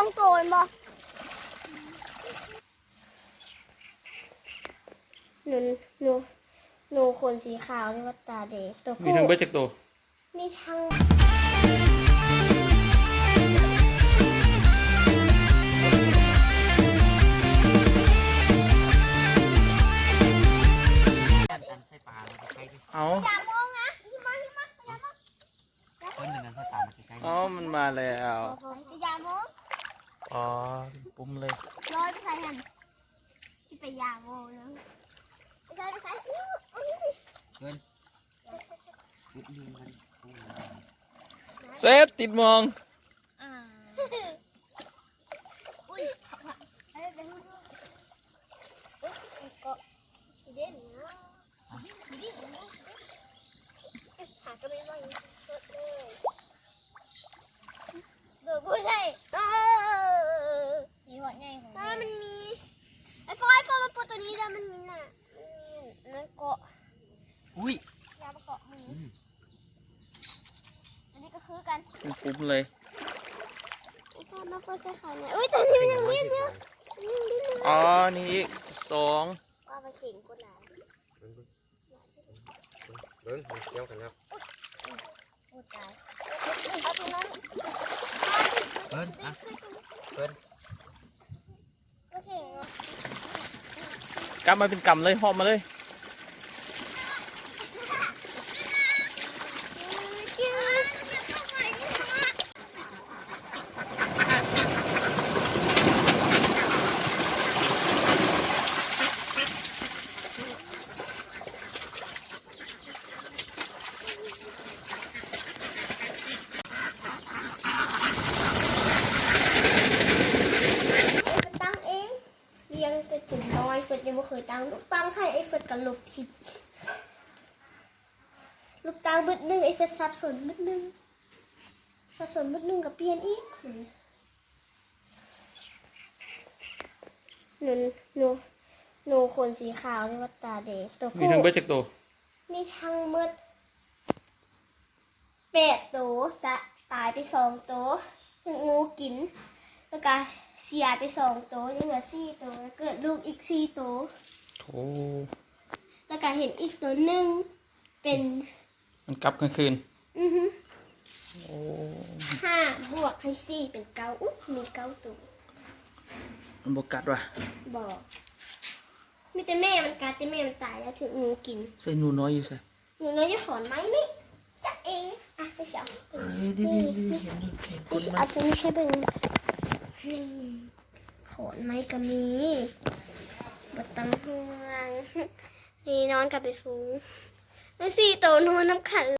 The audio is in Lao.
ສອງໂຕແມ່ນບໍ່? ໜູ ໜູ ໜູຂົນສີຂາວທີ່ວ່າຕາແດງ ໂຕຜູ້ ມີທັງເບິດຈັກໂຕ? ມີທັງ ອັນໃສ່ປາມາໃກ້ໆ ເອົາ ຢ່າມອງນະ ມາ ມາ ຢ່າມອງ ເອີ້ນອັນໃສ່ປາມາໃກ້ໆ ເອົາ ມັນມາແລ້ວ ຢ່າມອງ ອໍ ປຸ້ມເລີຍ ລອຍໄປໃສ່ຫັ້ນ ຊິໄປຢາມອງນະ ໄປໃສ່ ໄປໃສ່ ເອີ້ນ ເຊັດ ຕິດມອງ ອ່າ ອຸ້ຍ ເອີ ເອີ ເກາະ ຊິເດັ່ນນະ ຊິເດັ່ນ ຊິເດັ່ນ ຫາກໍໄມ່ວ່າສດເລີຍ ໂດດບໍ່ໄດ້ ເອີ ມີຮອດໃຫຍ່ຂອງ ເອີ ມັນມີ ໄອ້ຟອຍ ໄອ້ຟອຍ ມາປົດຕົວນີ້ເດີ ມັນມີໜ້າ ມັນເກາະ ອຸ້ຍ ຢ່າມາເກາະມື ອືມ ອັນນີ້ກໍຄືກັນ ປຸ້ມເລີຍ ມາເປີດໃສ່ຂາແມ່ ອຸ້ຍ ຕອນນີ້ມັນຍັງຫຼິ້ນຢູ່ ຍັງຫຼິ້ນຢູ່ ອໍ ນີ້ອີກສອງ ວ່າປາເຂັງກົດຫຼາຍ ເບິ່ງ ມັນກ່ຽວກັນແລ້ວ ໂອ້ຕາຍ ເອົາຕົງນັ້ນ ເບິ່ງ ອ່ະ ເບິ່ງ ປາເຂັງເນາະ ກັບມາເປັນກຳເລີຍ ເຫາະມາເລີຍ ເອີ ໄປຕັ້ງເອງ ລ້ຽງແຕ່ຈົນນ້ອຍ ເຟີດຍັງບໍ່ເຄີຍຕັ້ງ ລູກຕັ້ງໃຫ້ ໄອ້ເຟີດກໍລົບຖິ້ມ ລູກຕັ້ງບຶດໜຶ່ງ ໄອ້ເຟີດສັບສົນບຶດໜຶ່ງ ສັບສົນບຶດໜຶ່ງກໍປ່ຽນອີກ ໜູ ໜູ ໜູຂົນສີຂາວທີ່ວ່າຕາແດງ ໂຕຜູ້ ມີທັງເບິດຈັກໂຕ? ມີທັງໝົດແປດໂຕ ລະຕາຍໄປສອງໂຕ ຖືກງູກິນ ລະກະເສຍໄປສອງໂຕ ຍັງເຫຼືອສີ່ໂຕ ລະເກີດລູກອີກສີ່ໂຕ ໂອ້ ລະກະເຫັນອີກໂຕໜຶ່ງເປັນ ມັນກັບກາງຄືນ ອືຮຶ ໂອ້ ຫ້າບວກໃຫ້ສີ່ເປັນເກົ້າ ອຸ້ຍ ມີເກົ້າໂຕ ມັນບໍ່ກັດຫວາ? ບໍ່ ມີແຕ່ແມ່ມັນກັດ ແຕ່ແມ່ມັນຕາຍແລ້ວ ຖືກງູກິນ ໃສ່ໜູນ້ອຍຢູ່ໃສ? ໜູນ້ອຍຢູ່ຂອນໄມ້ນີ້ ຈັກເອ ອ່ະ ໄປຊິເອົາ ເອີ ນີ້ ນີ້ ນີ້ ນີ້ ເຫັນຢູ່ ເຫັນ ນີ້ຊິເອົາຕົວນີ້ໃຫ້ເບິ່ງ ນີ້ ຂອນໄມ້ກໍມີ ບໍ່ຕ້ອງຫ່ວງ ນີ້ນອນກັນເປັນຝູງ ມັນສີ່ໂຕນອນນຳກັນ